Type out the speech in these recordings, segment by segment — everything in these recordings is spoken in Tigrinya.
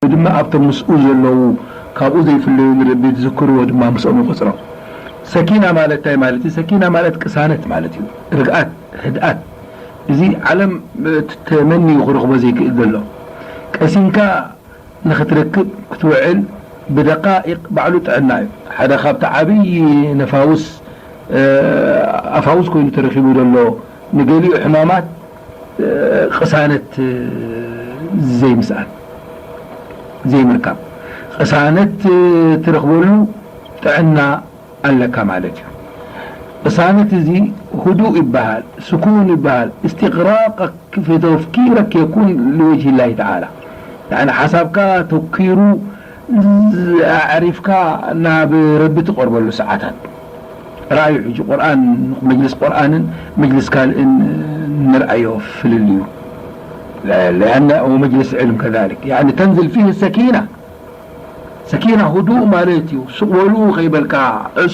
ድማ ኣብቶም ምስኡ ዘለዉ ካብኡ ዘይፍለዩ ንረቢ ዝዝክርዎ ድማ ምስኦም ይቆጽሮም። ሰኪና ማለት እንታይ ማለት እዩ? ሰኪና ማለት ቅሳነት ማለት እዩ። ርግኣት፣ ህድኣት። እዚ ዓለም ተመንዩ ክረኽቦ ዘይክእል ዘሎ። ቀሲንካ ንኽትረክብ ክትውዕል ብደቃኢቕ ባዕሉ ጥዕና እዩ። ሓደ ካብቲ ዓብዪ ነፋውስ፣ ኣፋውስ ኮይኑ ተረኺቡ ዘሎ ንገሊኡ ሕማማት ቅሳነት ዘይምስኣን፣ ዘይምርካብ። ቅሳነት ትረኽበሉ ጥዕና ኣለካ ማለት እዩ። ቅሳነት እዚ ህዱእ ይበሃል፣ ስኩን ይበሃል። እስትቕራቀክ ፊ ተፍኪረክ የኩን ሊወጅሂ ላሂ ተዓላ። ያዕኒ ሓሳብካ ተኪሩ ኣዕሪፍካ ናብ ረቢ ትቐርበሉ ሰዓታት። ርኣዩ ሕጂ ቁርኣን፣ መጅልስ ቁርኣንን መጅልስ ካልእን ንርኣዮ ፍልልዩ። ለኣነ ወመጅልስ ዕልም ከዛሊክ። ያዕኒ ተንዝል ፊህ ሰኪና። ሰኪና ህዱእ ማለት እዩ። ሱቕ በሉ ከይበልካ፣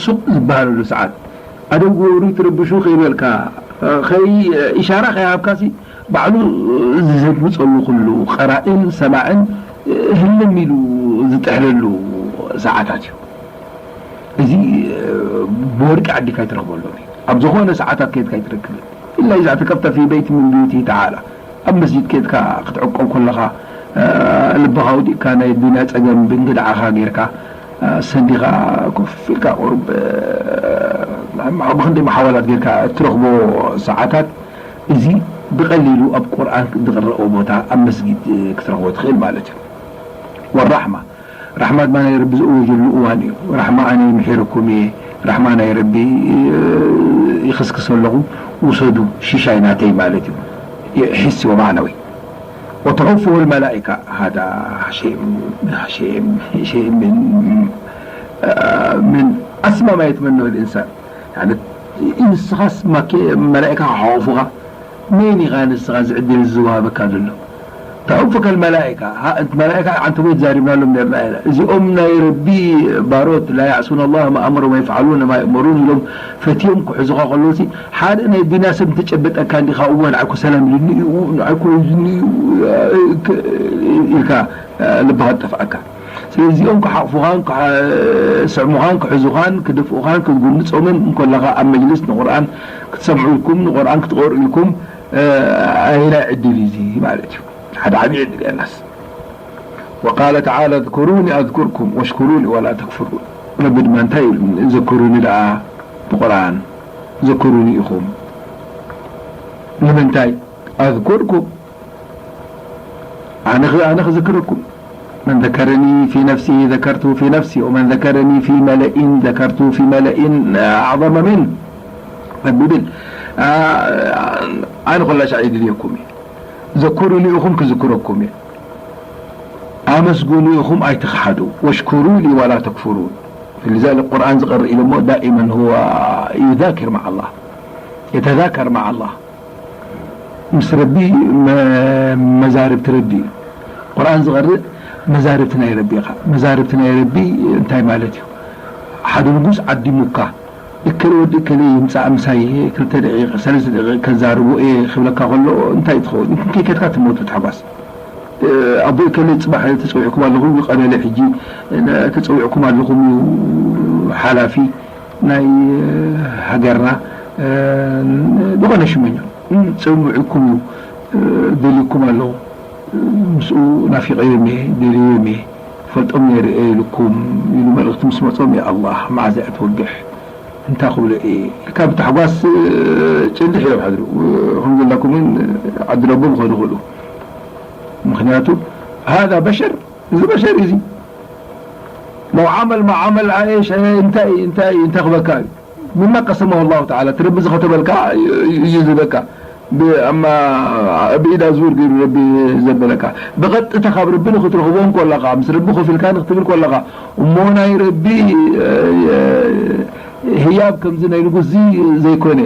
ሱቕ ዝበሃለሉ ሰዓት። ኣደው ግበሩ ትርብሹ ከይበልካ፣ ከይ-፣ ኢሻራ ከይሃብካሲ ባዕሉ ዘድምፀሉ ኩሉ ቀራእን ሰማዕን ህልም ኢሉ ዝጥሕለሉ ሰዓታት እዩ። እዚ ብወርቂ ዓዲካ ኣይትረኽበሉን እዩ። ኣብ ዝኾነ ሰዓታት ከይድካ ኣይትረክብን። ኢላ ኢዛ ተከፍተ ፊ በይት ምን ብዩቲ ተዓላ፣ ኣብ መስጂድ ከይድካ ክትዕቆብ ከለኻ፣ ልብኻ ኣውዲቕካ ናይ ዱንያ ጸገም ብእንግድዓኻ ጌርካ፣ ሰንዲኻ ኮፍ ኢልካ ቁሩብ፣ ብኽንደይ መሓወላት ጌርካ እትረኽቦ ሰዓታት፣ እዚ ብቐሊሉ ኣብ ቁርኣን ዝቕረኦ ቦታ ኣብ መስጊድ ክትረኽቦ ትኽእል ማለት እዩ። ወራሕማ፣ ራሕማ ድማ ናይ ረቢ ዝእወጀሉ እዋን እዩ። ራሕማ ኣነ ይምሒረኩም እየ፣ ራሕማ ናይ ረቢ ይኽስክስ ኣለኹ፣ ውሰዱ፣ ሽሻይ ናተይ ማለት እዩ። ሒሲ ወማዕነዊ። وتحفه الملائكة، هذا شيء، شيء، شيء من، من أسمى ما يتمناه الإنسان. يعني ንስኻስ ማኬ መላእካ ክሓቑፉኻ መን ኢኻ ንስኻ እዚ ዕድል ዝወሃበካ ዘሎ? ተሑፉከ መላእካ፣ መላእካ ዓንተቦይ ተዛሪብናሎም ነርና ኢና። እዚኦም ናይ ረቢ ባሮት፣ ላ ያዕሱነ ላህ ማ ኣመሮም ወየፍዓሉነ ማ ይእመሩን ኢሎም ፈትዮም ክሕዙኻ ከለውሲ፣ ሓደ ናይ ዱንያ ሰብ እንተጨበጠካ እንዲኻ፣ እወ ንዓይኮ ሰላም ኢሉኒ እዩ፣ ንዓይኮ ሂዙኒ እዩ ኢልካ ልብኻ ትጠፍኣካ። ስለዚ እዚኦም ክሓቕፉኻን ክስዕሙኻን ክሕዙኻን ክደፍኡኻን ክትጉንጾምን እንከለኻ ኣብ መጅልስ ንቁርኣን ክትሰምዑ ኢልኩም ንቁርኣን ክትቀርኡ ኢልኩም ኣየናይ ዕድል እዩ እዚ ማለት እዩ። ሓደ ዓብዪ ዕድል እያ ናስ። وقال تعالى اذكروني أذكركم واشكروا لي ولا تكفرون። ረቢ ድማ እንታይ ኢሉ? ዘክሩኒ ደኣ ብቁርኣን ዘክሩኒ ኢኹም። ንምንታይ? ኣዝኩርኩም ኣነ ኣነ ክዝክረኩም። من ذكرني في نفسه ذكرته في نفسي ومن ذكرني في ملئ ذكرته في ملئ أعظم منه። ይብል። ኣነ ኩላ ሻዕ ይድልየኩም እየ። ዘኩሩኒ ኢኹም ክዝክረኩም እየ። ኣመስግኑ ኢኹም ኣይትኽሓዱ። ወሽኩሩ ሊ ወላ ተክፍሩን። لذلك ቁርኣን ዝቐርእ ኢሎሞ دائما هو يذاكر مع الله يتذاكر مع الله። ምስ ረቢ መዛርብቲ ረቢ እዩ። ቁርኣን ዝቐርእ መዛርብቲ ናይ ረቢ ኢኻ። መዛርብቲ ናይ ረቢ እንታይ ማለት እዩ? ሓደ ንጉስ ዓዲሙካ እከለ ወዲ እከለ ይምፃእ ምሳይ ክልተ ደቂቕ ሰለስተ ደቂቕ ከዛርቦ እየ ክብለካ ከሎ እንታይ ትኸውን? ከይከድካ ትሞት ብታሕጓስ። ኣቦይ ከለ ፅባሕ ተፀዊዕኩም ኣለኹም ይቐበለ ሕጂ ተፀዊዕኩም ኣለኹም እዩ ሓላፊ ናይ ሃገርና ዝኾነ ሽመኛ ፀዊዕኩም እዩ ደልይኩም ኣለኹ ምስኡ ናፊቐዮም እየ ደልዮም እየ ፈልጦም ነይረ እየ ኢልኩም ኢሉ መልእኽቲ ምስ መፆም ያ ኣላህ መዓዝ እያ ትወግሕ እንታይ ክብሎ እየ ኢልካ ብታሕጓስ ጭንድሕ እዮም ሓድሩ ከምዘላኩም እውን ዓዲ ረቦም ክኸዱ ይኽእሉ ምክንያቱ هذا بشر እዚ በሸር እዚ ለው ዓመል ማ ዓመል ኣየሽ እንታይ እንታይ እንታይ ክበካ እዩ ምማ ቀሰመሁ ላሁ ተዓላ እቲ ረቢ ዝኸተበልካ እዩ ዝበካ ብኢዳ ዙር ገይሩ ረቢ ዘበለካ ብቐጥታ ካብ ረቢ ንክትረኽቦ እንኮለኻ ምስ ረቢ ኮፍ ኢልካ ንክትብል ከለኻ እሞ ናይ ረቢ ህያብ ከምዚ ናይ ንጉስ እዚ ዘይኮነ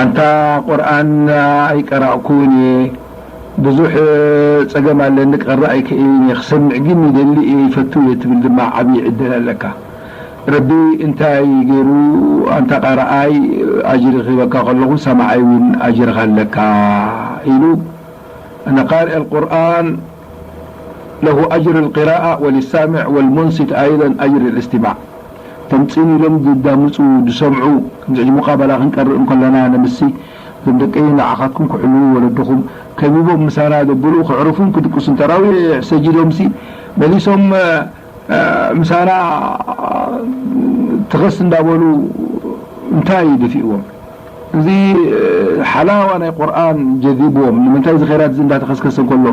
ኣንታ ቁርኣን ኣይቀራእኩን እየ ብዙሕ ፀገም ኣለኒ ክቐርእ ኣይክእልን እየ ክሰምዕ ግን ይደሊ እየ ይፈቱ እየ ትብል ድማ ዓብዪ ዕድል ኣለካ ረቢ እንታይ ገይሩ ኣንታ ቃረኣይ ኣጅሪ ክህበካ ከለኹ ሰማዓይ እውን ኣጅርኻ ኣለካ ኢሉ። أن قارئ القرآن له أجر القراءة وللسامع والمنصت أيضا أجر الاستماع። እቶም ጽን ኢሎም ዝዳምጹ ዝሰምዑ፣ ከምዚ ሕጂ ሙቃበላ ክንቀርእ እንከለና ነምሲ እዞም ደቀይ ንዓኻትኩም ክሕልዉ ወለድኹም ከቢቦም ምሳና ዘብሉ ክዕርፉን ክድቅሱን ተራዊሕ ሰጊዶምሲ መሊሶም ምሳና ትኸስ እንዳበሉ እንታይ እዩ ደፊእዎም? እዚ ሓላዋ ናይ ቁርኣን ጀዚብዎም። ንምንታይ እዚ ኸይራት እዚ እንዳተኸስከሰ እንከሎ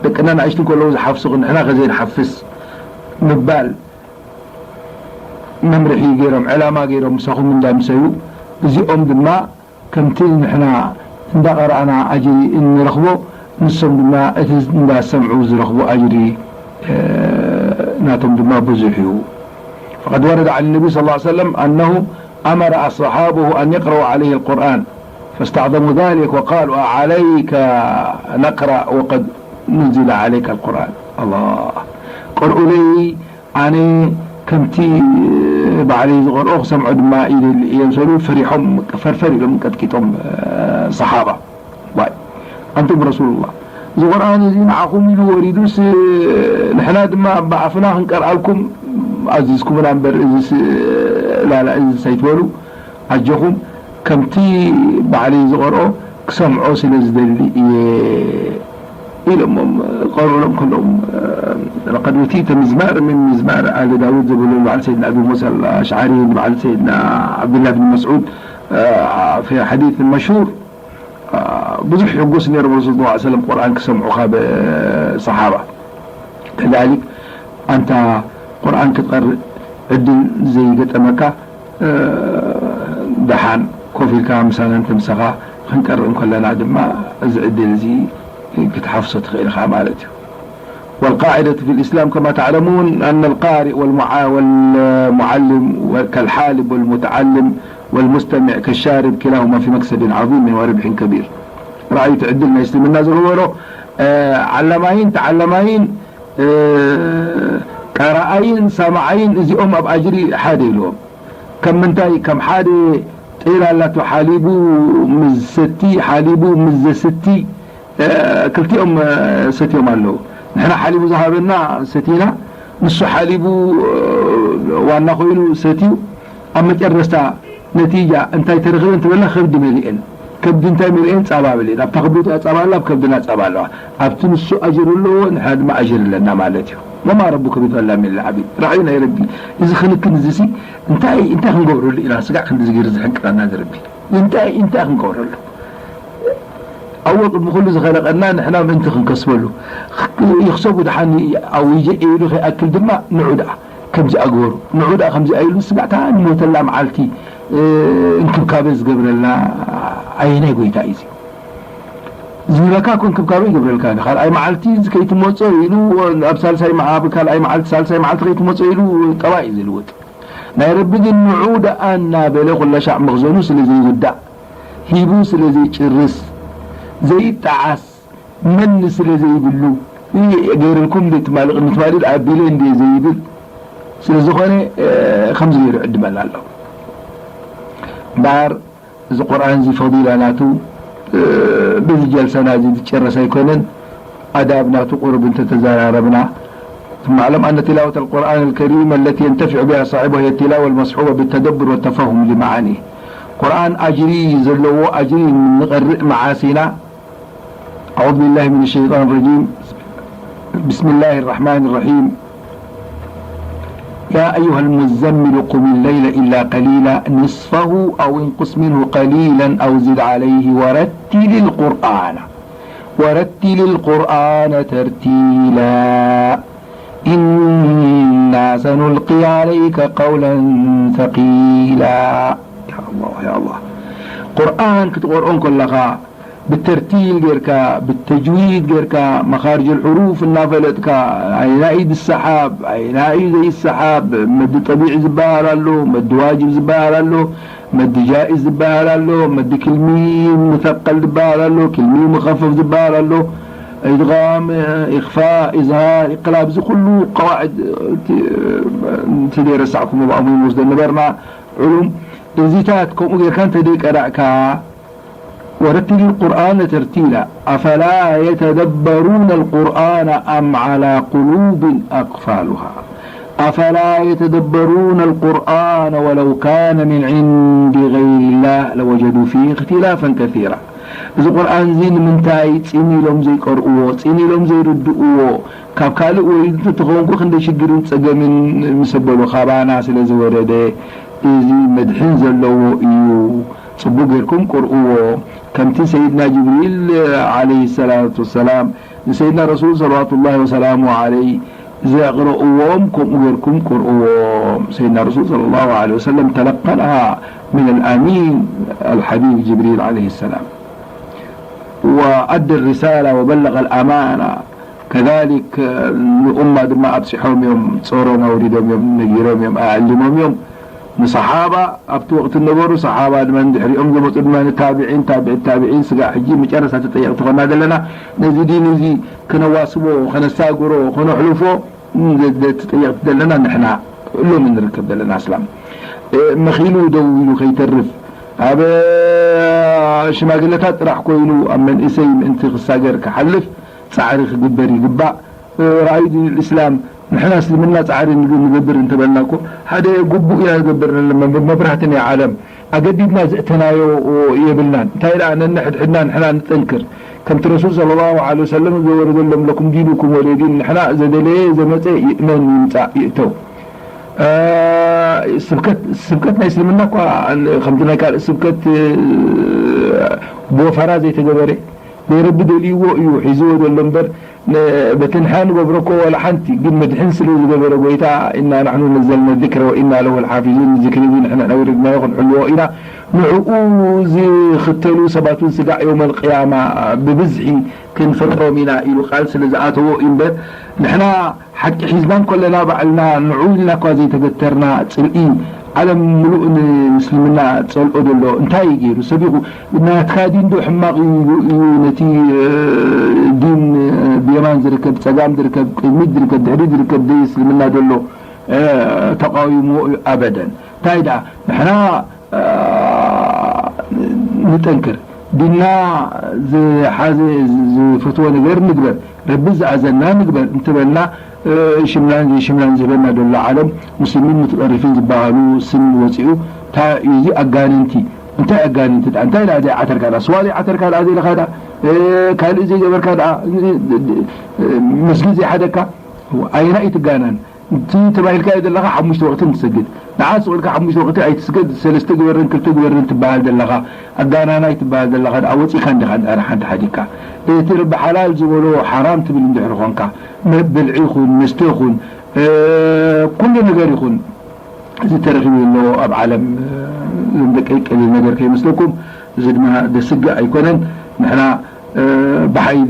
ደቅና ንኣሽቱ እንከለዉ ዝሓፍሱ ንሕና ከዘይንሓፍስ ምባል መምርሒ ገይሮም ዕላማ ገይሮም ምሳኹም እንዳምሰዩ እዚኦም ድማ ከምቲ ንሕና እንዳቐረኣና ኣጅሪ እንረኽቦ ንሶም ድማ እቲ እንዳሰምዑ ዝረኽቡ ኣጅሪ ናቶም ድማ ብዙሕ እዩ። فقد ورد عن النبي صلى الله عليه وسلم أنه أمر أصحابه أن يقرأوا عليه القرآن فاستعظموا ذلك وقالوا أعليك نقرأ وقد نزل عليك القرآن الله قرؤوا لي ኣነ ከምቲ ባዕለይ ዝቐርኦ ክሰምዖ ድማ ይደሊ እየ ምስ በሉ ፈሪሖም ፈርፈር ኢሎም ቀጥቂጦም ሰሓባ። ዋይ ኣንቱም ረሱሉላህ እዚ ቁርኣን እዚ ንዓኹም ኢሉ ወሪዱስ ንሕና ድማ ብኣፍና ክንቀርኣልኩም ኣዚዝኩምና እምበር እዚስ ላላ እዚስ ኣይትበሉ ኣጆኹም ከምቲ ባዕለይ ዝቐርኦ ክሰምዖ ስለ ዝደሊ እየ ኢሎሞም ቀርብሎም ከለዎም لقد أوتيت مزمارا من مزامير آل داود ዝብሉ ንበዓል ሰይድና ኣቢ ሙሳ ኣልኣሽዓሪ ንበዓል ሰይድና ዓብዱላህ ብን መስዑድ في حديث مشهور ብዙሕ ይሕጎስ ነይሮም ረሱል ስ ሰለም ቁርኣን ክሰምዑ ካብ ሰሓባ ከዛሊክ ኣንታ ቁርኣን ክትቐርእ ዕድል ዘይገጠመካ ደሓን ኮፍ ኢልካ ምሳና እንተ ምሳኻ ክንቀርእ እንከለና ድማ እዚ ዕድል እዚ ክትሓፍሶ ትኽእል ኢኻ ማለት እዩ። والقاعدة في الإسلام كما تعلمون أن القارئ والمعلم كالحالب والمتعلم والمستمع كالشارب كلاهما في مكسب عظيم وربح كبير. رأيت ዕድል ናይ እስልምና ዝገበሮ ዓላማይን ተዓላማይን ቀራኣይን ሰማዓይን እዚኦም ኣብ ኣጅሪ ሓደ ኢልዎም። ከም ምንታይ ከም ሓደ ጤል ኣላቶ ሓሊቡ ምስ ሰቲ ሓሊቡ ምስ ዘስቲ ክልቲኦም ሰትዮም ኣለዉ። ንሕና ሓሊቡ ዝሃበና ሰቲና ንሱ ሓሊቡ ዋና ኮይኑ ሰትዩ ኣብ መጨረስታ ነቲጃ እንታይ ተረኽበ እንተበልና ከብዲ መሊኤን ከብዲ እንታይ መሊኤን ፃባ መሊኤን ኣብታ ክብደቱ ፃባ ኣላ ኣብ ከብድና ፃባ ኣለዋ ኣብቲ ንሱ ኣጀር ኣለዎ ንሕና ድማ ኣጀር ኣለና ማለት እዩ። وما ربك بظلام للعبيد رأي ናይ ረቢ እዚ ክንክን እዚ ሲ እንታይ እንታይ ክንገብረሉ ኢና ስጋዕ ክንዲ ዝገይር ዝሕንቅረና ዝረቢ እንታይ እንታይ ክንገብረሉ ኣወ ቅድሚ ኩሉ ዝኸለቀና ንሕና ምእንቲ ክንከስበሉ ይኽሰቡ ድሓን ኣዊጀ ኢሉ ከይኣክል ድማ ንዑ ደኣ ከምዚ ኣግበሩ ንዑ ደኣ ከምዚ ኣይሉ ስጋዕታ ንሞተላ መዓልቲ እንክብካበ ዝገብረልና ኣየናይ ጎይታ እዩ ዝህበካ እኮ እንክብካበ ይገብረልካ ካልኣይ መዓልቲ ከይትመፆ ኢሉ ኣብ ሳልሳይ መዓብ ካልኣይ መዓልቲ ሳልሳይ መዓልቲ ከይትመፆ ኢሉ ጠባይ እዩ ዝልውጥ ናይ ረቢ ግን ንዑ ደኣ እናበለ ኩለሻዕ መኽዘኑ ስለ ዘይውዳእ ሂቡ ስለ ዘይጭርስ ዘይጠዓስ መኒ ስለ ዘይብሉ ገይርልኩም ትማሊ ቅድሚ ትማሊ ኣቢለ እንደ ዘይብል ስለ ዝኾነ ከምዚ ገይሩ ዕድመና ኣሎ እምበኣር እዚ ቁርኣን እዚ ፈዲላ ናቱ በዚ ጀልሰና እዚ ዝጨረስ ኣይኮነን ኣዳብ ናቱ ቁሩብ እንተተዘራረብና ثم اعلم أن تلاوة القرآن الكريم التي ينتفع بها صاحبها هي التلاوة المصحوبة بالتدبر والتفهم لمعانيه. ቁርኣን ኣጅሪ ዘለዎ ኣጅሪ ንቐርእ መዓስ ኢና? أعوذ بالله من الشيطان الرجيم. بسم الله الرحمن الرحيم. يا أيها المزمل قم الليل إلا قليلا نصفه أو انقص منه قليلا أو زد عليه ورتل القرآن ورتل القرآن ترتيلا إنا سنلقي عليك قولا ثقيلا. يا الله يا الله. ቁርኣን ክትቆርኦ እንከለኻ ብተርቲል ጌርካ ብተጅዊድ ጌርካ መኻርጅ ልሕሩፍ እናፈለጥካ ኣይናይ ዝሰሓብ ኣይናይ ዘይሰሓብ መዲ ጠቢዒ ዝበሃል ኣሎ መዲ ዋጅብ ዝበሃል ኣሎ መዲ ጃኢዝ ዝበሃል ኣሎ መዲ ክልሚ ሙተቀል ዝበሃል ኣሎ ክልሚ ሙኸፈፍ ዝበሃል ኣሎ ኢድጋም፣ ኢኽፋእ፣ ኢዝሃር፣ ኢቅላብ፣ እዚ ኩሉ ቀዋዕድ እቲ፣ እቲ ዘይረሳዕኩም ኣብኣኹም ይወስዶ ነበርና። ዕሉም እዚታት ከምኡ ጌርካ እንተ ደይ ቀራእካ፣ ورتل القرآن ترتيلا أفلا يتدبرون القرآن أم على قلوب أقفالها أفلا يتدبرون القرآن ولو كان من عند غير الله لوجدوا فيه اختلافا كثيرا እዚ ቁርኣን እዚ ንምንታይ ጽን ኢሎም ዘይቀርእዎ፣ ጽን ኢሎም ዘይርድእዎ፣ ካብ ካልእ ወሪዱ እንተተኾንኩ ክንደይ ሽግርን ጸገምን ምስ ኣበሉ ካባና ስለ ዝወረደ፣ እዚ መድሕን ዘለዎ እዩ። ጽቡቕ ጌርኩም ቅርእዎ። ከምቲ ሰይድና ጅብሪል ዓለይሂ ሰላቱ ወሰላም ንሰይድና ረሱል ሰለዋቱላሂ ወሰላሙ ዓለይ ዘቕረእዎም ከምኡ ጌርኩም ቅርእዎም። ሰይድና ረሱል ሰለላሁ ዓለይሂ ወሰለም ተለቀንሃ ምን ኣልኣሚን ኣልሓቢብ ጅብሪል ዓለይሂ ሰላም። وأدى الرسالة وبلغ الأمانة كذلك ንኡማ ድማ ኣብፂሖም እዮም፣ ጾሮም ኣውሪዶም እዮም፣ ነጊሮም እዮም፣ ኣዕሊሞም እዮም። ንሰሓባ ኣብቲ ወቕቲ ነበሩ፣ ሰሓባ ድማ ንድሕሪኦም ዝመፁ ድማ ንታቢዒን፣ ታቢዒ ታቢዒን፣ ስጋዕ ሕጂ መጨረስታ ተጠየቕቲ ኮና ዘለና። ነዚ ዲን እዚ ክነዋስቦ፣ ከነሳግሮ፣ ከነሕልፎ፣ ተጠየቕቲ ዘለና ንሕና ሎሚ ንርከብ ዘለና ኣስላም። እ፣ መኺሉ ደው ኢሉ ከይተርፍ፣ ኣብ ሽማግለታት ጥራሕ ኮይኑ ኣብ መንእሰይ ምእንቲ ክሳገር ክሓልፍ ጻዕሪ ክግበር ይግባእ። እ፣ ራእይ ዲን ልእስላም፣ ንሕና እስልምና ጻዕሪ ንግ-፣ ንገብር እንተበልና እኮ ሓደ ግቡእ ኢና ንገብር ዘለና፣ መብ-፣ መብራህቲ ናይ ዓለም ኣገዲድና ዘእተናዮ የብልናን። እንታይ ደኣ ነንሕድሕድና ንሕና ንጠንክር። ከምቲ ረሱል ሰለላሁ ዐለይሂ ወሰለም ዘወረደሎም ለኩም ዲኑኩም ወልየ ዲን፣ ንሕና ዘደለየ ዘመጸ ይእመን ይምጻእ ይእተው። እ፣ ስብከት፣ ስብከት ናይ እስልምና እኳ ከምቲ ናይ ካልእ ስብከት፣ እ፣ ብወፈራ ዘይተገበረ፣ ናይ ረቢ ደልይዎ እዩ ሒዝዎ ዘሎ እምበር፣ ን-፣ በቲ ንሕና ንገብሮ እኮ ዋላ ሓንቲ፣ ግን መድሕን ስለ ዝገበረ ጎይታ፣ "ኢና ናሕኑ ነዘልና ዚክረ ወኢና ለሁ ለሓፊዙን" ዝክሪ እዚ ንሕና ኣውሪድናዮ ክንሕልዎ ኢና። ንዕኡ ዝኽተሉ ሰባት እውን ስጋዕ የውመል ቅያማ ብብዝሒ ክንፍርዶም ኢና ኢሉ ቃል ስለ ዝኣተዎ እዩ እምበር፣ ንሕና ሓቂ ሒዝና እንከለና ባዕልና ንዑ ኢልና እኳ ዘይተገተርና፣ ጽልኢ ዓለም ምሉእ ንምስልምና ጸልኦ ዘሎ እንታይ እዩ ገይሩ? ሰብ ኢኹ ናትካ ዲን ዶ ሕማቕ እዩ፣ እዩ ነቲ፣ እ፣ ዲን፣ እ፣ ብየማን ዝርከብ፣ ጸጋም ዝርከብ፣ ቅድሚት ዝርከብ፣ ድሕሪት ዝርከብ ደይ እስልምና ዘሎ፣ እ፣ ተቃዊምዎ እዩ? ኣበደን። እንታይ ደኣ ንሕና እ፣ ንጠንክር። ዲንና ዝሓዘ ዝፈትዎ ነገር ንግበር፣ ረቢ ዝኣዘና ንግበር እንተበልና፣ እ፣ ሽምላን ዘይሽምላን ዝህበና ዘሎ ዓለም ሙስሊምን ሙተጠርፊን ዝበሃሉ ስም ወፂኡ። እንታይ እዩ እዚ ኣጋንንቲ? እንታይ ኣጋንንቲ ደኣ? እንታይ ደኣ ዘይዓተርካ ደኣ? ስዋ ዘይዓተርካ ደኣ? ዘይለኻ ደኣ? እ፣ ካልእ ዘይገበርካ ደኣ? እ፣ መስጊድ ዘይሓደግካ? ኣየና እዩ ትጋናን? እቲ ተባሂልካዮ ዘለኻ ሓሙሽተ ወቕቲ ትሰግድ። ንዓ ስቕ ኢልካ ሓሙሽተ ወቕቲ ኣይትስገድ፣ ሰለስተ ግበርን ክልተ ግበርን ትበሃል ዘለኻ፣ ኣጋናናይ ትበሃል ዘለኻ ደኣ ወጺእካ እንዲኻ እንድሕር ሓንቲ ሓዲግካ። እቲ ረቢ ሓላል ዝበሎ ሓራም ትብል እንድሕር ኾንካ፣ መ-፣ ብልዒ ይኹን፣ መስተ ይኹን፣ እ፣ ኩሉ ነገር ይኹን፣ እዚ ተረኺቡ ዘሎ ኣብ ዓለም፣ እ፣ ዘም ደቀይ ቀሊል ነገር ከይመስለኩም። እዚ ድማ ደስግእ ኣይኮነን። ንሕና፣ እ፣ ብሓይሊ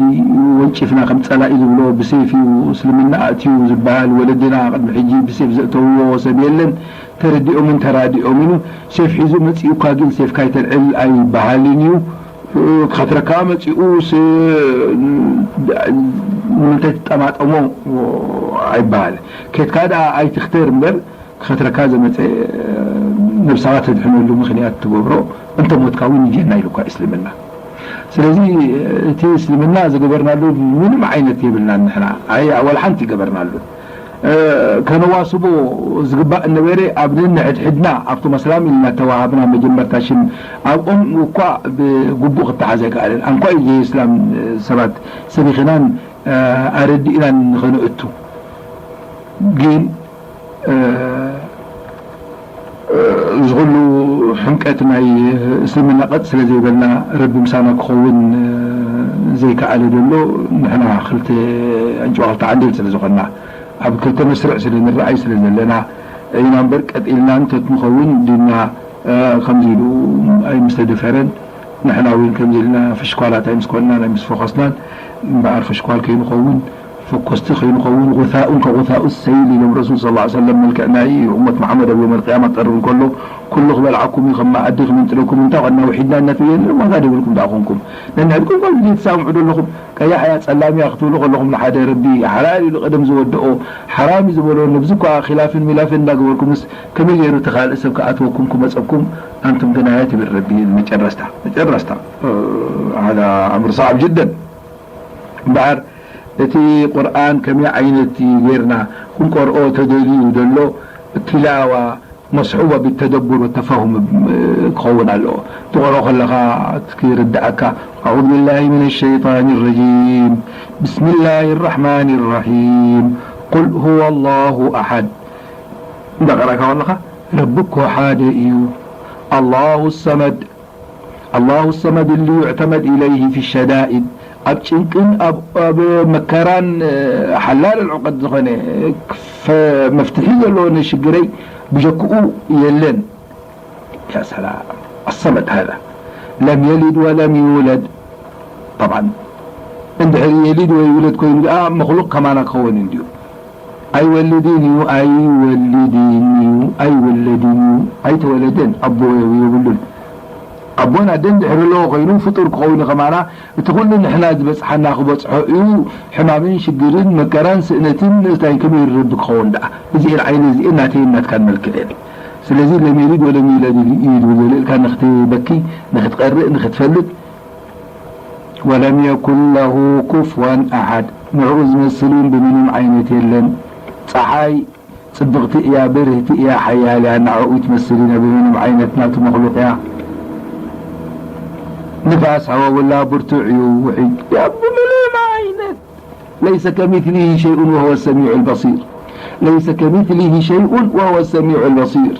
ወንጪፍና ከም ጸላኢ ዝብሎ ብሴፍ እዩ እስልምና ኣእትዩ ዝበሃል። ወለድና ቅድሚ ሕጂ ብሴፍ ዘእተውዎ ሰብ የለን። ተረዲኦምን ተራዲኦምን እዩ። ሴፍ ሒዙ መጺኡ እኳ ግን ሴፍካ ኣይተልዕል ኣይበሃልን እዩ። እ፣ ክኸትረካ መጺኡ ስ-፣ ንምንታይ ትጠማጠሞ ኣይበሃል። ኬድካ ደኣ ኣይትኽተር እምበር፣ ክኸትረካ ዘመጸ ነብስኻ ተድሕነሉ ምኽንያት ትገብሮ፣ እንተ ሞትካ እውን ይድየና ኢሉ እኳ እስልምና። ስለዚ እቲ እስልምና ዝገበርናሉ ምንም ዓይነት የብልናን ንሕና። ኣይ፣ ወላ ሓንቲ ይገበርናሉ። እ፣ ከነዋስቦ ዝግባእ ነበረ ኣብ ነንሕድሕድና፣ ኣብቶም ኣስላም ኢልና ተዋሃብና መጀመርታ ሽም፣ ኣብኦም እኳ ብግቡእ ክተሓዝ ኣይከኣለን። ኣንኳ እዩ ዘይእስላም ሰባት ሰቢኽናን፣ እ፣ ኣረዲእናን ንኸነእቱ። ግን እ፣ እዚ ኩሉ ሕምቀት ናይ እስልምና ቀጥ ስለ ዘይበልና ረቢ ምሳና ክኸውን፣ እ፣ ዘይከኣለ ዘሎ ንሕና ክልተ ኣንጭዋ ክልተ ዓንዴል ስለ ዝኾንና ኣብ ክልተ መስርዕ ስለ ንረኣይ ስለ ዘለና ኢና እምበር ቀጥ ኢልና እንተት ንኸውን ዲንና፣ እ፣ ከምዚ ኢሉ ኣይምስተደፈረን። ንሕና እውን ከምዚ ኢልና ፍሽኳላት ኣይምስኮንናን ኣይምስፈኾስናን እምበኣር ፍሽኳል ከይንኸውን ፈኮስቲ ከይንኸውን፣ غثاء كغثاء السيل ኢሎም ረሱል ሰለላሁ ዐለይሂ ወሰለም። መልክዕ ናይ ኡመት መሓመድ ኣብ የውመል ቅያማ ክቐርብ እንከሎ፣ ኩሉ ክበልዓኩም እዩ፣ ከም መኣዲ ክምንጥለኩም፣ እንታ ቀና ውሒድና እናተየ ዋጋ ደብልኩም ደኣ ኮንኩም። ነንሕድኩም ከምዚ ዘይትሳምዑ ደለኹም፣ ቀያሕ እያ ጸላም እያ ክትብሉ ከለኹም፣ ንሓደ ረቢ ሓላል ኢሉ ቀደም ዝወደኦ፣ ሓራም እዩ ዝበሎ፣ ነብዚ እኳ ኺላፍን ሚላፍን እንዳገበርኩምስ፣ ከመይ ገይሩ እቲ ካልእ ሰብ ክኣትወኩም ክመጸኩም፣ ኣንቱም ግናያት ይብል ረቢ። መጨረስታ፣ መጨረስታ፣ እ፣ هذا أمر صعب جدا። እምበኣር እቲ ቁርኣን ከመይ ዓይነት እዩ ጌርና ክንቀርኦ ተደልዩ ዘሎ? ትላዋ መስሑባ ብተደቡር ወተፋሁም ክኸውን ኣለዎ። ትቐርኦ ከለኻ ክርድኣካ። أعوذ بالله من الشيطان الرجيم. بسم الله الرحمن الرحيم. قل هو الله أحد. እንዳቐራእካ ከለኻ ረቢ እኮ ሓደ እዩ። الله الصمد. الله الصمد اللي يعتمد إليه في الشدائد. ኣብ ጭንቅን ኣብ፣ ኣብ መከራን፣ እ፣ ሓላል ዕቀድ ዝኾነ፣ እ፣ ክፈ-፣ መፍትሒ ዘለዎ ንሽግረይ ብጀክኡ የለን። يا سلام. الصمد هذا. لم يلد ولم يولد. طبعا እንድሕር የሊድ ወይ ይውለድ ኮይኑ ደኣ መኽሉቕ ከማና ክኸውን እንድዩ። ኣይወልድን እዩ፣ ኣይወልድን እዩ፣ ኣይወለድን እዩ፣ ኣይተወለደን፣ ኣቦ የብሉን። ኣቦን ኣደን ድሕሪ ኣለዎ ኮይኑ ፍጡር ክኸውን እዩ ከማና። እቲ ኩሉ ንሕና ዝበጽሓና ክበጽሖ እዩ። ሕማምን ሽግርን መከራን ስእነትን ንእስታይን ከመይ ይረዱ ክኸውን ደኣ? እዚኤን ዓይነ እዚኤን ናተይን ናትካን መልክዕ እየን። ስለዚ ለም የሊድ ወለም ይውለድ እዩ ዝብል ዘሎ ኢልካ ንክትበኪ፣ ንክትቐርእ፣ ንክትፈልጥ ولم يكن له كفوا أحد. ንዕኡ ዝመስል እውን ብምንም ዓይነት የለን። ጸሓይ ጽብቕቲ እያ፣ ብርህቲ እያ፣ ሓያል እያ፣ ንዕኡ ትመስል ኢና ብምንም ዓይነት ናቱ መኽሉቕ እያ። ንፋስ ሃወውላ ብርቱዕ እዩ፣ ውሕጅ እያ ብምንም ዓይነት። ليس كمثله شيء وهو السميع البصير. ليس كمثله شيء وهو السميع البصير.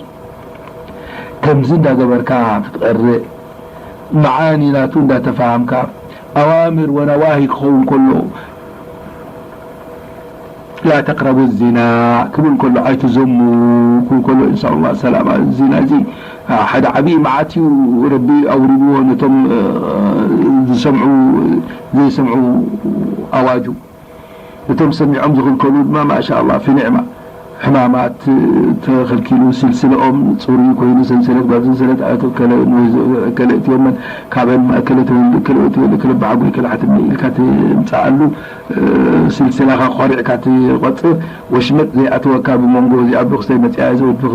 ከምዚ እንዳገበርካ ክትቐርእ መዓኒ ናቱ እንዳተፋሃምካ ኣዋምር ወነዋሂ ክኸውን ከሎ لا تقربوا الزنا ክብል ከሎ ኣይትዘሙ ክብል ከሎ إن شاء الله ሰላም። ዚና እዚ ሓደ ዓብዪ መዓት እዩ ረቢ ኣውሪድዎ ነቶም ዝሰምዑ ዘይሰምዑ ኣዋጁ። እቶም ሰሚዖም ዝኽልከሉ ድማ ማሻ ኣላህ ፊ ኒዕማ። ሕማማት ተኸልኪሉ ስልስለኦም ፅሩይ ኮይኑ ሰንሰለት ጓል ሰንሰለት ኣቶ ከለ እከለ እትዮመን ካበን ማእከለ ተወልዱ እከለ ተወልዱ እከለ በዓጉ እከለ ሓትነ ኢልካ ትምፅኣሉ ስልስላኻ ኮሪዕካ ትቆፅር ወሽመጥ ዘይኣተወካ ብመንጎ እዚኣ ብክስተይ መፅኣ ዘወድኽ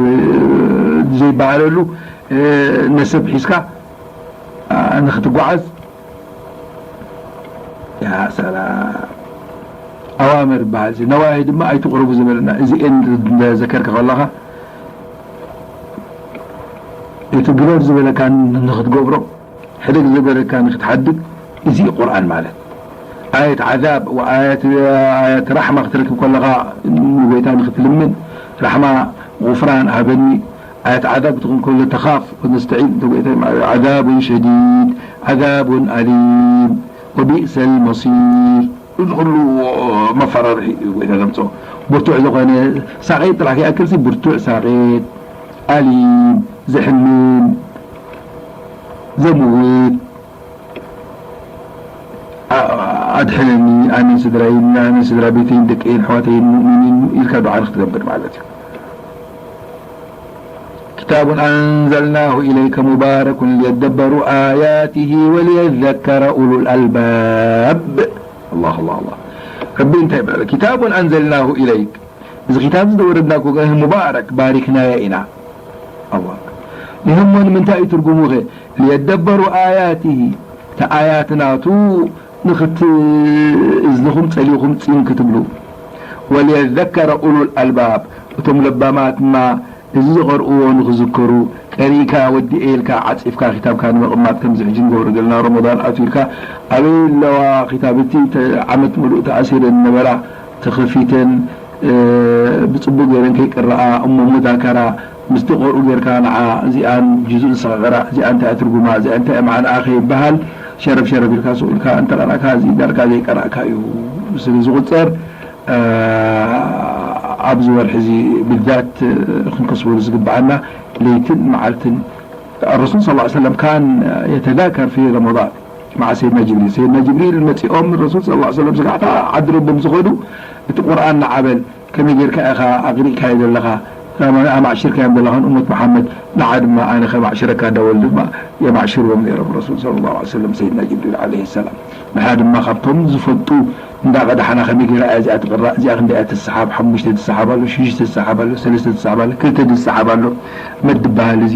ዘይበሃለሉ ነሰብ ሒዝካ ንክትጓዓዝ ያ ሰላም። ኣዋምር ይበሃል። እዚ ነዋሂ ድማ ኣይትቕረቡ ዝበለና። እዚኤን እንዳዘከርካ ከለኻ እቲ ግበር ዝበለካ ንኽትገብሮ፣ ሕደግ ዝበለካ ንኽትሓድግ፣ እዚ እዩ ቁርኣን ማለት። ኣየት ዓዛብ ወኣየት፣ ኣየት ራሕማ ክትረክብ ከለኻ ንጎይታ ንኽትልምን፣ ራሕማ፣ ጉፍራን ሃበኒ፣ ኣየት ዓዛብ ክትኾን ከሎ ተኻፍ ወተስተዒዝ፣ ዓዛቡን ሸዲድ፣ ዓዛቡን ኣሊም፣ ወቢእሰል መሲር። እዚ ኩሉ መፈራርሒ እዩ ጎይታ ዘምፅኦ። ብርቱዕ ዝኾነ ሳቄት ጥራሕ ከይኣክልሲ ብርቱዕ ሳቄት፣ ኣሊም፣ ዘሕምም፣ ዘምውት፣ ኣ-፣ ኣድሕነኒ፣ ኣነን ስድራይን፣ ኣነን ስድራ ቤተይን፣ ደቀይን፣ ኣሕዋተይን፣ ሙእሚኒን ኢልካ ዱዓ ንክትገብር ማለት እዩ። كتاب أنزلناه إليك مبارك ليدبروا آياته وليذكر أولو الألباب. الله، الله، الله. ረቢ እንታይ በለ? كتاب أنزلناه إليك. እዚ ኪታብ እዚ ዘወረድናኩ ሙባረክ፣ ባሪክናዮ ኢና። ኣላህ። ይህሞ ንምንታይ እዩ ትርጉሙ ኸ? ليدبروا آياته፣ እቲ ኣያት ናቱ ንኽት-፣ እዝንኹም ጸሊኹም ጺን ክትብሉ። وليذكر أولو الألباب፣ እቶም ለባማት ድማ እዚ ዝቐርእዎ ንኽዝከሩ፣ ቀሪእካ ወዲኤ ኢልካ ዓጺፍካ ኪታብካ ንምቕማጥ፣ ከምዚ ሕጂ ንገብሮ ዘለና ረመዳን ኣትዩ ኢልካ ኣበይ ኣለዋ ኪታብ እቲ ተ-፣ ዓመት ምሉእ ተኣሲረን ዝነበራ ተኸፊተን፣ እ፣ ብጽቡቕ ገይረን ከይቅረኣ እሞ ሙዛከራ ምስቲ ቆርኡ ጌርካ ንዓ እዚኣን ጅዙእ ንስኻ ቅራእ፣ እዚኣ እንታይ እያ ትርጉማ፣ እዚኣ እንታይ እያ መዓንኣ ከይበሃል ሸረብ ሸረብ ኢልካ ስቕ ኢልካ እንተቐራእካ እዚ ዳርጋ ዘይቀራእካ እዩ ስለ ዝቑጸር፣ እ፣ ኣብዚ ወርሒ እዚ ብዛት ክንከስበሉ ዝግብኣና ለይትን መዓልትን። الرسول صلى الله عليه وسلم كان يتذاكر في رمضان. مع سيدنا جبريل. سيدنا جبريل መጺኦም ረሱል صلى الله عليه وسلم ስጋዕታ ዓዲ ረቦም ዝኸዱ፣ እቲ ቁርኣን ንዓበል ከመይ ጌርካ ኢኻ ኣቕሪእካዮ ዘለኻ፣ ኣማዕሽርካዮም ዘለኻ ንእመት መሓመድ፣ ንዓ ድማ ኣነ ከማዕሽረካ እንዳበሉ ድማ የማዕሽርዎም ነይሮም ረሱል صلى الله عليه وسلم سيدنا جبريل عليه السلام። ንዓ ድማ ካብቶም ዝፈልጡ እንዳ ቀዳሕና ከመይ ጌራ እያ እዚኣ ትቕራእ፣ እዚኣ ክንደይ እያ ትሰሓብ፣ ሓሙሽተ ትሰሓብ ኣሎ፣ ሽዱሽተ ትሰሓብ ኣሎ፣ ሰለስተ ትሰሓብ ኣሎ፣ ክልተ ትሰሓብ ኣሎ፣ መት ዝበሃል እዚ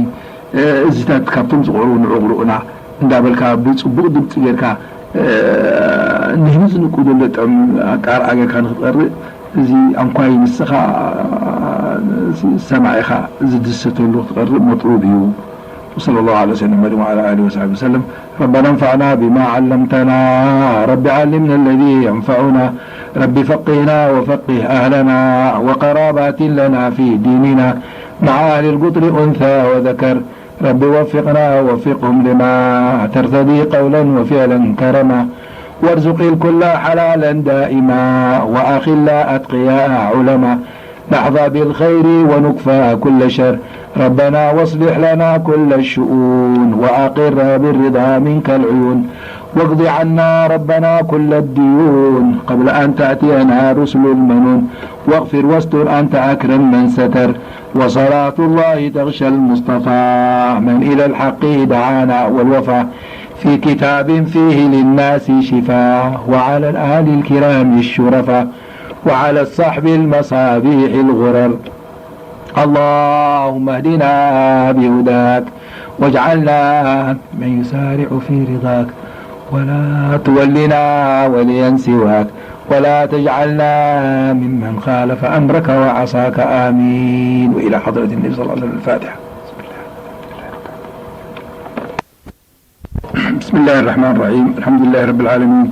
እዚታት ካብቶም ዝቕርኡ ንዕቑርኡና እንዳበልካ ብጽቡቕ ድምጺ ጌርካ ንህዝቢ ዝንቁ ዘሎ ጥዕም ኣቃርኣ ጌርካ ንክትቐርእ እዚ ኣንኳይ ንስኻ ሰማዒኻ ዝድሰተሉ ክትቐርእ መጥሉብ እዩ። وصلى الله على سيدنا محمد وعلى آله وصحبه وسلم. ربنا انفعنا بما علمتنا. رب علمنا الذي ينفعنا. رب فقهنا وفقه أهلنا وقرابات لنا في ديننا مع أهل القطر أنثى وذكر. رب وفقنا ووفقهم لما ترتضي قولا وفعلا كرما. وارزق الكل حلالا دائما وأخلاء أتقياء علما. نحظى بالخير ونكفى كل شر. ربنا واصلح لنا كل الشؤون وأقر بالرضا منك العيون. واقض عنا ربنا كل الديون قبل أن تأتينا رسل المنون. واغفر واستر أنت أكرم من ستر. وصلاة الله تغشى المصطفى من إلى الحق دعانا والوفا في كتاب فيه للناس شفاء وعلى الآل الكرام الشرفاء وعلى الصحب المصابيح الغرر. اللهم اهدنا بهداك واجعلنا من يسارع في رضاك ولا تولنا وليا سواك ولا تجعلنا ممن خالف أمرك وعصاك. آمين. وإلى حضرة النبي صلى الله عليه وسلم. الفاتحة. بسم الله الرحمن الرحيم. الحمد لله رب العالمين.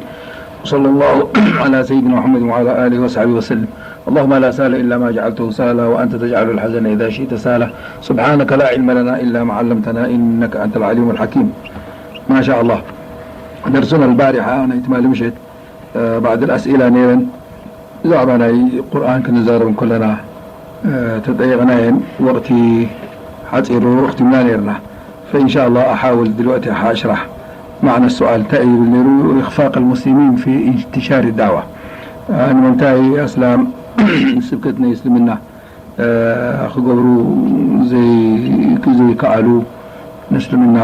وصلى الله على سيدنا محمد وعلى آله وصحبه وسلم. اللهم لا سهل إلا ما جعلته سهلا وأنت تجعل الحزن إذا شئت سهلا. سبحانك لا علم لنا إلا ما علمتنا إنك أنت العليم الحكيم. ما شاء الله. درسنا البارحة ናይ ትማሊ ምሸት بعض الأسئلة ነይረን ብዛዕባ ናይ ቁርኣን ክንዛረብ እንከለና ተጠየቕናየን ወቕቲ ሓፂሩ ኣኽቲምና ነይርና። فإن شاء الله أحاول دلوقتي أشرح معنى السؤال እንታይ እዩ ዝብል ነይሩ إخفاق المسلمين في انتشار الدعوة ንምንታይ ኣስላም ስብከት ናይ እስልምና ክገብሩ ዘይከኣሉ ንእስልምና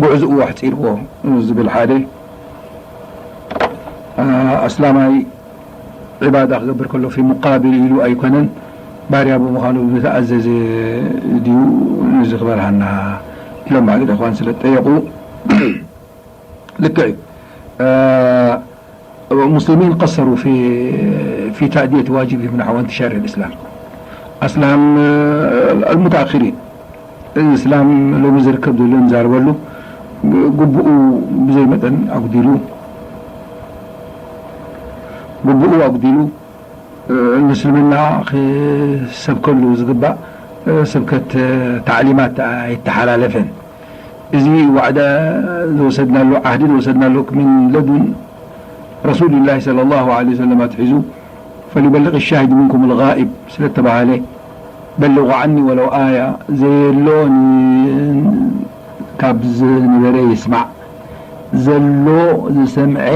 ጉዕዝኡ ኣሕፂርዎ ዝብል ሓደ ኣስላማይ ዒባዳ ክገብር ከሎ ፊ ሙቃብል ኢሉ ኣይኮነን ባርያ ብምዃኑ ዝተኣዘዘ ድዩ ንዚ ክበርሃና ኢሎም ማለት እኳን ስለ ጠየቁ ልክዕ እዩ። مسلمين قصروا في في تأدية واجبهم نحو انتشار الإسلام. أسلام المتأخرين الإسلام ሎሚ ዝርከብ ዘሎ ንዛረበሉ ግቡኡ ብዘይ መጠን ኣጉዲሉ ግቡኡ ኣጉዲሉ ንእስልምና ክሰብከሉ ዝግባእ ስብከት ታዕሊማት ኣይተሓላለፈን። እዚ ዋዕዳ ዝወሰድናሉ ዓህዲ ዝወሰድናሉ من لدن رسول الله صلى الله عليه وسلم ኣትሒዙ فليبلغ الشاهد منكم الغائب ስለ ተባሃለ بلغوا عني ولو آية ዘየሎ ካብ ዝነበረ ይስማዕ ዘሎ ዝሰምዐ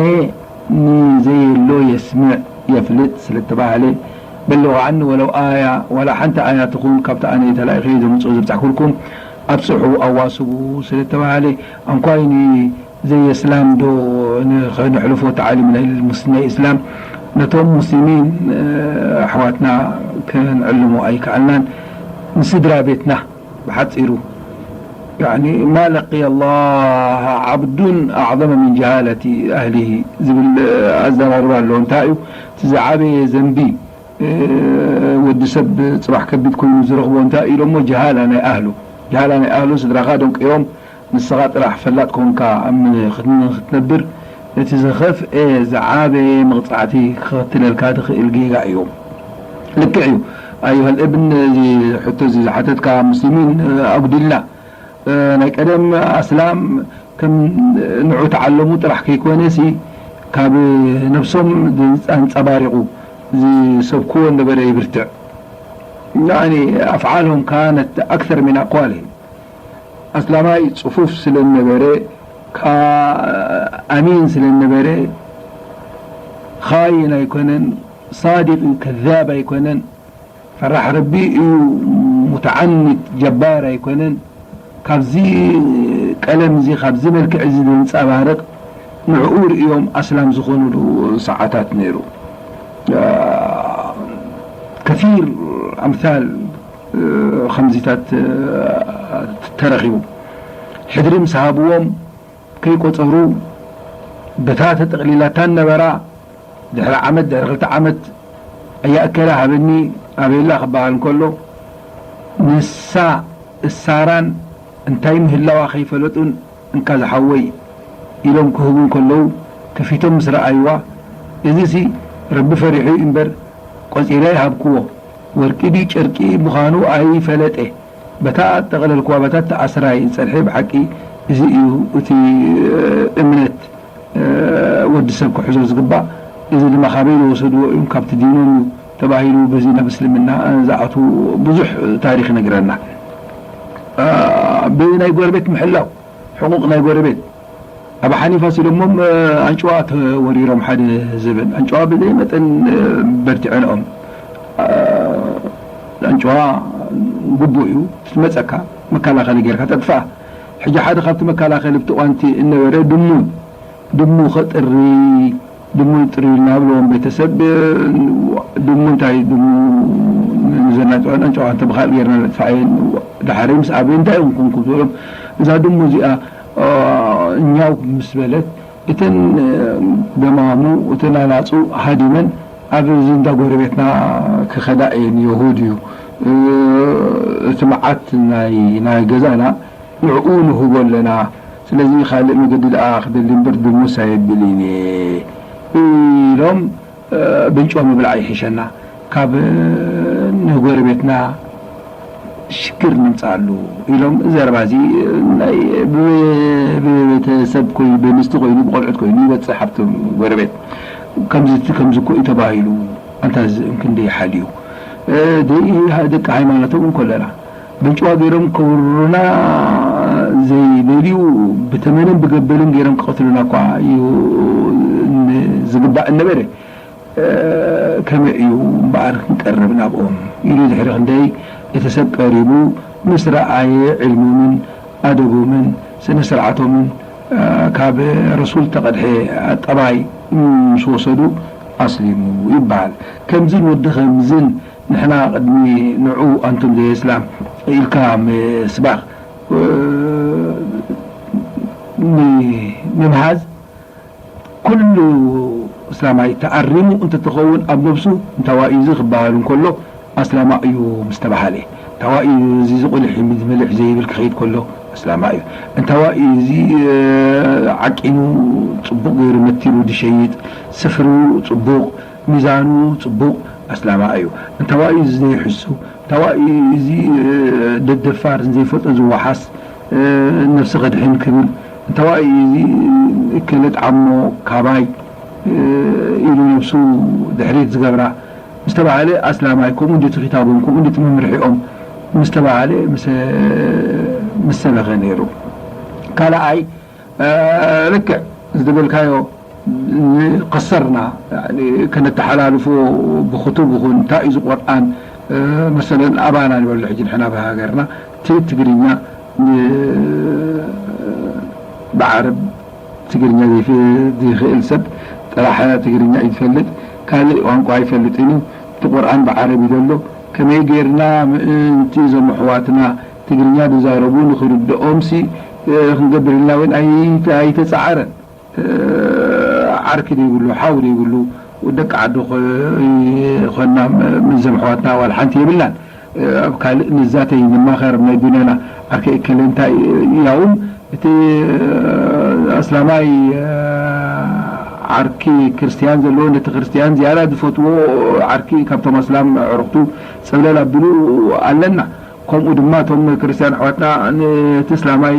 ንዘየሎ የስምዕ የፍልጥ ስለ ተባሃለ بلغوا عني ولو آية ዋላ ሓንቲ ኣያ ትኹን ካብቲ ኣነ ተላኢኸ ዘምፅኦ ዘብፃሕኩልኩም ኣብፅሑ ኣዋስቡ ስለ ተባሃለ ኣንኳይኒ ዘየስላም ዶ ንኸነሕልፎ ተዓሊም ናይ ሙስ- ናይ እስላም ነቶም ሙስሊሚን ኣሕዋትና ከነዕልሞ ኣይከኣልናን ንስድራ ቤትና ብሓፂሩ يعني ما لقي الله عبد أعظم من جهالة أهله ዝብል ኣዘራርባ ኣሎ እንታይ እዩ እቲ ዝዓበየ ዘንቢ ወዲ ሰብ ፅባሕ ከቢድ ኮይኑ ዝረኽቦ እንታይ ኢሎሞ ጀሃላ ናይ ኣህሉ ጀሃላ ናይ ኣህሉ ስድራኻ ደንቅዮም ንስኻ ጥራሕ ፈላጥ ኮንካ ክትነብር እቲ ዝኸፍኤ ዝዓበየ መቕፃዕቲ ክኸትለልካ ትኽእል ጌጋ እዩ። ልክዕ እዩ ኣዩሃል እብን እዚ ሕቶ እዚ ዝሓተትካ ሙስሊሚን ኣጉዲልና ናይ ቀደም ኣስላም ከም ንዑ ተዓለሙ ጥራሕ ከይኮነ ሲ ካብ ነብሶም ኣንፀባሪቑ ዝሰብክዎ ነበረ ይብርትዕ يعني أفعالهم كانت أكثر من أقوالهم ኣስላማይ ጽፉፍ ስለ ነበረ፣ ከኣ ኣሚን ስለ ነበረ፣ ኻይን ኣይኮነን፣ ሳዲቅ እዩ፣ ከዛብ ኣይኮነን፣ ፈራሕ ረቢ እዩ፣ ሙተዓኒት ጀባር ኣይኮነን። ካብዚ ቀለም እዚ፣ ካብዚ መልክዕ እዚ ዘንጸባርቕ ንዕኡ ርእዮም ኣስላም ዝኾኑሉ ሰዓታት ነይሩ። ከሲር ኣምሳል ከምዚታት ተረኺቡ። ሕድሪ ምስ ሃብዎም ከይቆጸሩ በታ ተጠቕሊላታ ነበራ። ድሕሪ ዓመት፣ ድሕሪ ክልተ ዓመት፣ "ኣያ እከለ ሃበኒ፣ ኣበየላ?" ክበሃል እንከሎ፣ ንሳ እሳራን እንታይ ምህላዋ ከይፈለጡን፣ "እንካ ዝሓወይ" ኢሎም ክህቡ እንከለዉ፣ ከፊቶም ምስ ረኣይዋ፣ "እዚሲ ረቢ ፈሪሑ እዩ እምበር፣ ቆጺረ ይሃብክዎ፣ ወርቂ ድዩ ጨርቂ ምዃኑ ኣይፈለጠ፣ በታ እጠቕለልክዋ፣ በታ እተኣስራ እዩ ዝጸንሐ፣ ብሓቂ እዚ እዩ እቲ እምነት ወዲ ሰብ ክሕዞ ዝግባእ፣ እዚ ድማ ካበይ ዝወሰድዎ እዮም፣ ካብቲ ዲኖም እዩ" ተባሂሉ፣ በዚ ናብ እስልምና ዝኣትዉ ብዙሕ ታሪኽ ይነግረና። አ፣ ብናይ ጎረቤት ምሕላው፣ ሕቁቕ ናይ ጎረቤት፣ ኣባ ሓኒፋ ሲሎሞም፣ አ፣ ኣንጭዋ ተወሪሮም ሓደ ዝብል፣ ኣንጭዋ ብዘይ መጠን፣ አ፣ በርቲዐንኦም። አ፣ ኣንጭዋ ግቡእ እዩ፣ ትመጸካ መከላኸሊ ጌርካ ተጥፍኣ። ሕጂ ሓደ ካብቲ መከላኸሊ ኣብቲ እዋንቲ እነበረ ድሙ፣ ድሙ ከጥሪ፣ ድሙ ጥሪ እናብለዎም ቤተሰብ፣ ድሙ እንታይ ድሙ ንዘናጭዋን ኣንጨዋን ተብኻል ጌርና ነጥፋ እየን። ድሓረይ ምስ ኣበይ እንታይ እዮም ኮንኩም ዝበሎም፣ እዛ ድሙ እዚኣ፣ አ፣ እኛው ምስ በለት፣ እተን፣ አ፣ ደማሙ፣ እተን ኣናጹ ሃዲመን ኣብ እዚ እንዳ ጎረቤትና ክኸዳ እየን። የሁድ እዩ፣ እ፣ እቲ መዓት ናይ፣ ናይ ገዛና ንዕኡ ንህቦ ኣለና። ስለዚ ካልእ መገዲ ደኣ ክደሊ እምበር ድሙስ ኣየብልን እየ ኢሎም፣ እ፣ ብንጭዋ ምብላዕ ይሕሸና፣ ካብ፣ እ፣ ንጎረቤትና ሽግር ንምጽኣሉ ኢሎም። ዘረባ እዚ ናይ ብ-፣ ብቤተሰብ ኮይኑ፣ ብኣንስቲ ኮይኑ፣ ብቆልዑት ኮይኑ ይበጽሕ ኣብቶም ጎረቤት። ከምዚ፣ ከምዚ እኮ እዩ ተባሂሉ፣ ኣንታ እዚ እም ክንደይ ሓልዩ። እ፣ ደይ-፣ ደቂ ሃይማኖቶም እንኮለና ብንጭዋ ገይሮም ከውርሩና ዘይደልዩ፣ ብተመንን ብገበልን ገይሮም ክቐትሉና እኳ እዩ ን-፣ ዝግባእ እነበረ፣ እ፣ ከመይ እዩ እምበኣር ክንቀርብ ናብኦም? ኢሉ ድሕሪ ክንደይ እቲ ሰብ ቀሪቡ ምስ ረኣየ፣ ዕልሞምን ኣደቦምን ስነ ስርዓቶምን፣ እ፣ ካብ ረሱል ተቐድሐ ጠባይ ምስ ወሰዱ ኣስሊሙ ይበሃል። ከምዝን ወዲ ከምዝን ንሕና ቅድሚ ንዑ ኣንቱም ዘይእስላም ኢልካ ምስባኽ፣ እ፣ ን-፣ ንምሃዝ፣ ኩሉ እስላማይ ተኣሪሙ እንተትኸውን ኣብ ነብሱ እንታዋይ እዚ ክበሃል እንከሎ ኣስላማ እዩ ምስ ተባሃለ፣ እንታዋይ እዚ ዝቁልሕ ዝመልሕ ዘይብል ክኸይድ ከሎ ኣስላማ እዩ። እንታዋይ እዚ፣ እ፣ ዓቂኑ ጽቡቕ ገይሩ መቲሩ ዝሸይጥ፣ ስፍሩ ጽቡቕ፣ ሚዛኑ ጽቡቕ ኣስላማ እዩ። እንታዋይ እዚ ዘይሕሱ፣ እንታዋይ እዚ፣ እ፣ ደደፋር ዘይፈልጦ ዝወሓስ፣ እ፣ ነብሲ ከድሕን ክብል፣ እንታዋይ እዚ እከለ ጣዕሞ ካባይ፣ እ፣ ኢሉ ነብሱ ድሕሪት ዝገብራ ምስ ተባሃለ ኣስላማይ፣ ከምኡ እንድቲ ክታቦም፣ ከምኡ እንድቲ መምርሒኦም ምስ ተባሃለ ምስ፣ ምስ ሰበኸ ነይሩ። ካልኣይ፣ እ፣ ልክዕ ዝደበልካዮ ንቀሰርና፣ ያኒ፣ ከነተሓላልፎ ብክቱብ ይኹን እንታይ እዩ እዚ ቁርኣን፣ እ፣ መሰለን ኣባና ንበሎ ሕጂ ንሕና ብሃገርና እቲ ትግርኛ ን-፣ ብዓረብ ትግርኛ ዘይፍ-፣ ዘይኽእል ሰብ ጥራሕ ትግርኛ እዩ ዝፈልጥ፣ ካልእ ቋንቋ ኣይፈልጥን እዩ። እቲ ቁርኣን ብዓረብ እዩ ዘሎ። ከመይ ጌርና ምእንቲ እዞም ኣሕዋትና ትግርኛ ዝዛረቡ ንኽርድኦምሲ፣ እ፣ ክንገብር ኢልና እውን ኣይ-፣ ኣይተጻዓረን። እ፣ ዓርኪ ዘይብሉ፣ ሓው ዘይብሉ፣ ደቂ ዓዲ ኮ-፣ ኮና፣ ም-፣ ምዞም ኣሕዋትና ዋላ ሓንቲ የብልናን። እ፣ ኣብ ካልእ ንዛተይ ንማኸር፣ ናይ ዱንያና ዓርከይ እከለ እንታይ፣ ያውም እቲ፣ እ፣ ኣስላማይ፣ እ፣ ዓርኪ ክርስትያን ዘለዎ፣ ነቲ ክርስትያን ዝያዳ ዝፈትዎ ዓርኪ ካብቶም ኣስላም ኣዕሩኽቱ ጸብለል ኣቢሉ ኣለና። ከምኡ ድማ እቶም ክርስትያን ኣሕዋትና ነቲ እስላማይ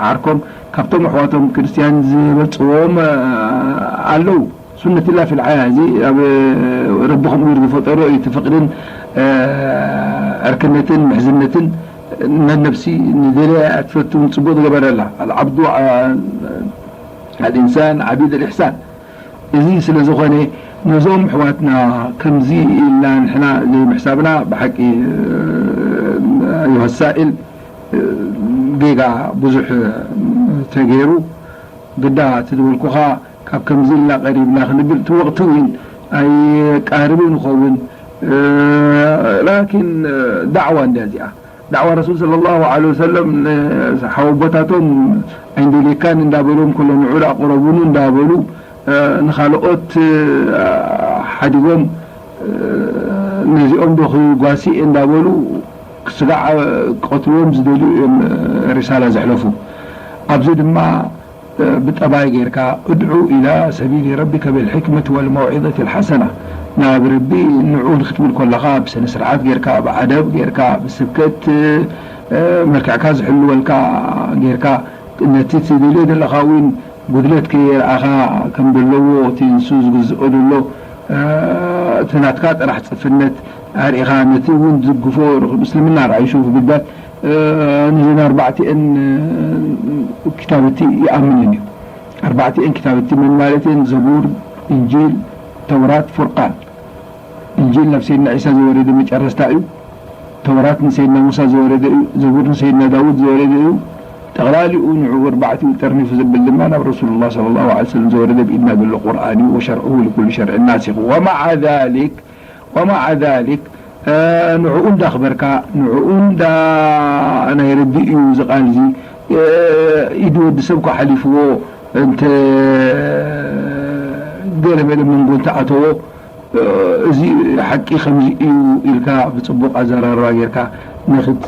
ዓርኮም ካብቶም ኣሕዋቶም ክርስትያን ዝበልጽዎም ኣለዉ። ሱነትላ ፊል ሓያ፣ እዚ ኣብ ረቢ ከምኡ ገይሩ ዝፈጠሮ እዩ። እቲ ፍቕርን ዕርክነትን ምሕዝነትን ነነብሲ ንደልያ ትፈቱ ጽቡቕ ዝገበረላ። العبد، الإنسان عبيد الإحسان። እዚ ስለ ዝኾነ ነዞም ኣሕዋትና ከምዚ ኢልና ንሕና ዘይምሕሳብና ብሓቂ፣ ኣዩሃ ሳኢል፣ ጌጋ ብዙሕ ተገይሩ። ግዳ እቲ ዝበልኩኻ ካብ ከምዚ ኢልና ቀሪብና ክንብል እቲ ወቕቲ እውን ኣይቃርብን ይኸውን። ላኪን ዳዕዋ እንድያ እዚኣ። ዳዕዋ ረሱል ሰለላሁ ዐለይሂ ወሰለም ንሓወቦታቶም ኣይንደልየካን እንዳበሎም ከሎ ንዑ ደኣ ቅረቡኑ እንዳበሉ ንኻልኦት ሓዲጎም ነዚኦም ዶ ክጓሲ እየ እንዳበሉ ስጋዕ ክቐትልዎም ዝደልዩ እዮም ሪሳላ ዘሕለፉ። ኣብዚ ድማ ብጠባይ ጌርካ ادع إلى سبيل ربك بالحكمة والموعظة الحسنة ናብ ረቢ ንዑ ንክትብል ከለኻ ብስነ ስርዓት ጌርካ ብኣደብ ጌርካ ብስብከት መልክዕካ ዝሕልወልካ ጌርካ ነቲ ትደልዮ ዘለኻ እውን ጉድለት ከየርኣኻ ከም ዘለዎ እቲ ንሱ ዝግዝኦ ዘሎ እቲ ናትካ ጥራሕ ጽፍነት ኣርኢኻ ነቲ እውን ዝድግፎ ርኹብ እስልምና ርኣዩ ሹፍ ግዳት ንዘን ኣርባዕቲአን ክታብቲ ይኣምንን እዩ። ኣርባዕቲአን ክታብቲ መን ማለት እየን? ዘቡር፣ እንጂል፣ ተውራት፣ ፉርቃን። እንጂል ናብ ሰይድና ዒሳ ዝወረደ መጨረስታ እዩ። ተውራት ንሰይድና ሙሳ ዝወረደ እዩ። ዘቡር ንሰይድና ዳውድ ዝወረደ እዩ። ጠቕላሊኡ ንዕኡ ኣርባዕቲኡ ጠርኒፉ ዘብል ድማ ናብ ረሱሉላህ ሰለላሁ ዐለይሂ ወሰለም ዝወረደ ብኢድና ዘሎ ቁርኣን እዩ። ወሸርዑሁ ሊኩሉ ሸርዕን ናሲኹ። ወመዓ ዛሊክ ወመዓ ዛሊክ ንዕኡ እንዳኽበርካ ንዕኡ እንዳ ናይ ረቢ እዩ እዚ ቃል እዚ ኢድ ወዲ ሰብ እኳ ሓሊፍዎ እንተ ገለ መለ መንጎ እንተ ኣተዎ እዚ ሓቂ ከምዚ እዩ ኢልካ ብፅቡቕ ኣዘራርባ ጌርካ ንክት